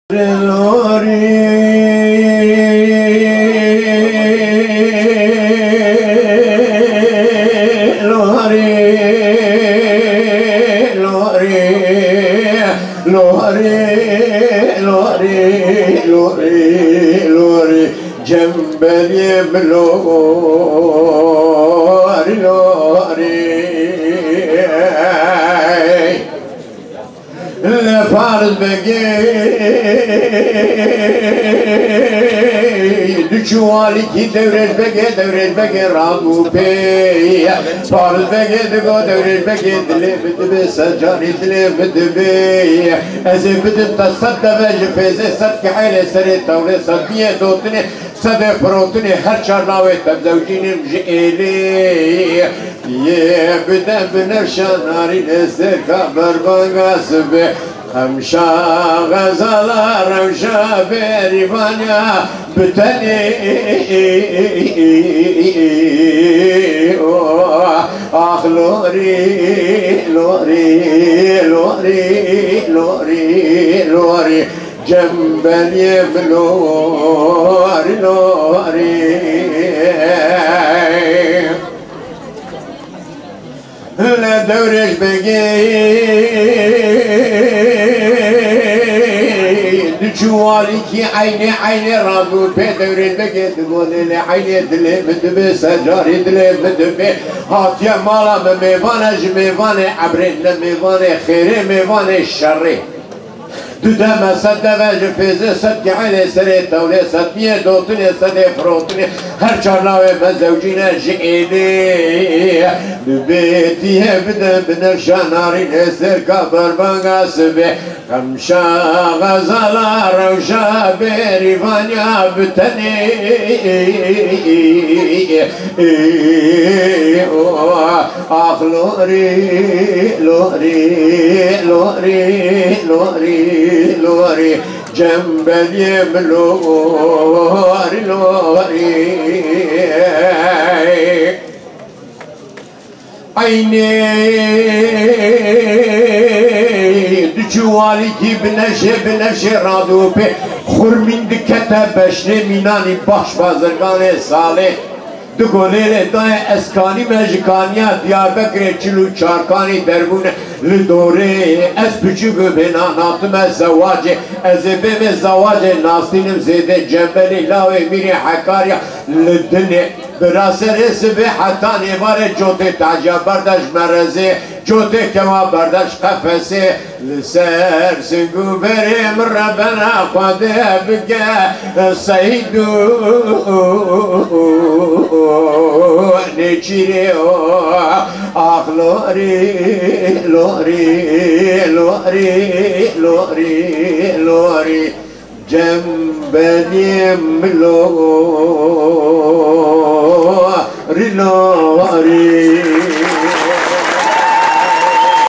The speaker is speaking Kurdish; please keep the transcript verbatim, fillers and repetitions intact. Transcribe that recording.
Lorê, lorê, lorê, lorê, cemberê min lorê, lorê. Li Fariz Begê diçû walîkî Dewrêş Begê, Dewrêş Begê rabû pê. Fariz Begê digo Dewrêş Begê, dilê min dibe sed carî dilê min dibe. Ez ê bidim te sed deve ji fêzê, sed kihêlê serê tewlê, sed biyê dotinê, sedê firotinê, her çar navê te bizewcînim ji êlê. Yê bide binevşa narînê, sêrka berbanga sibê. Qemşa xezala rewşa berîvaniya bi tenê. Ax lorî, lorî, lorî, lorî, lorî, lorî. Cembeliyê min lorî, lorî. Li Dewrêş Begê diçû walîkî eynê eynê rabû pê. Dewrêş Begê digo lê lê eynê dilê min dibe, sed carî dilê min dibe. Hatiye mala min mêvan e, ji mêvanê ebrê, ne mêvanê xêrê, mêvanê şerê. Du deme sed deve ji fêzê, sed kihêlê serê tewlê, sed biyê dotinê, sedê firotinê, her çar navê me zewcîne ji êlê. Bi bêtiyê bide binevşa narînê, sêrka berbanga sibê. Qemşa xezala rewşa berîvaniya bi tenê. Ax lorî, lorî, lorî, lorî, lorî, lorî. Cembeliyê min lorî, lorî. Eynê diçû walîkî binevşê, binevşê radû pê. Xurmîn dikete beşnê mînanî baş bazirganê salê. Digo lê lê dayê ez kanîme ji kaniya Diyarbekirê çil û çar kanî derbûne li dorê. Ez piçûk bênan hatime zewacê. Ez ê bême zewacê nastînim zêdê cembelî lawê mîrê Hekarya li dinê. Bira serê sibê heta nêvarê cotê taciya berdaş merezê, cotê kewa berdaş qefesê. Li ser sing û berê min re bena Xwedê bike seyd û nêçîrê o. Ax lorî, lorî, lorî, lorî, lorî. Cembeliyê min lorî, lorî.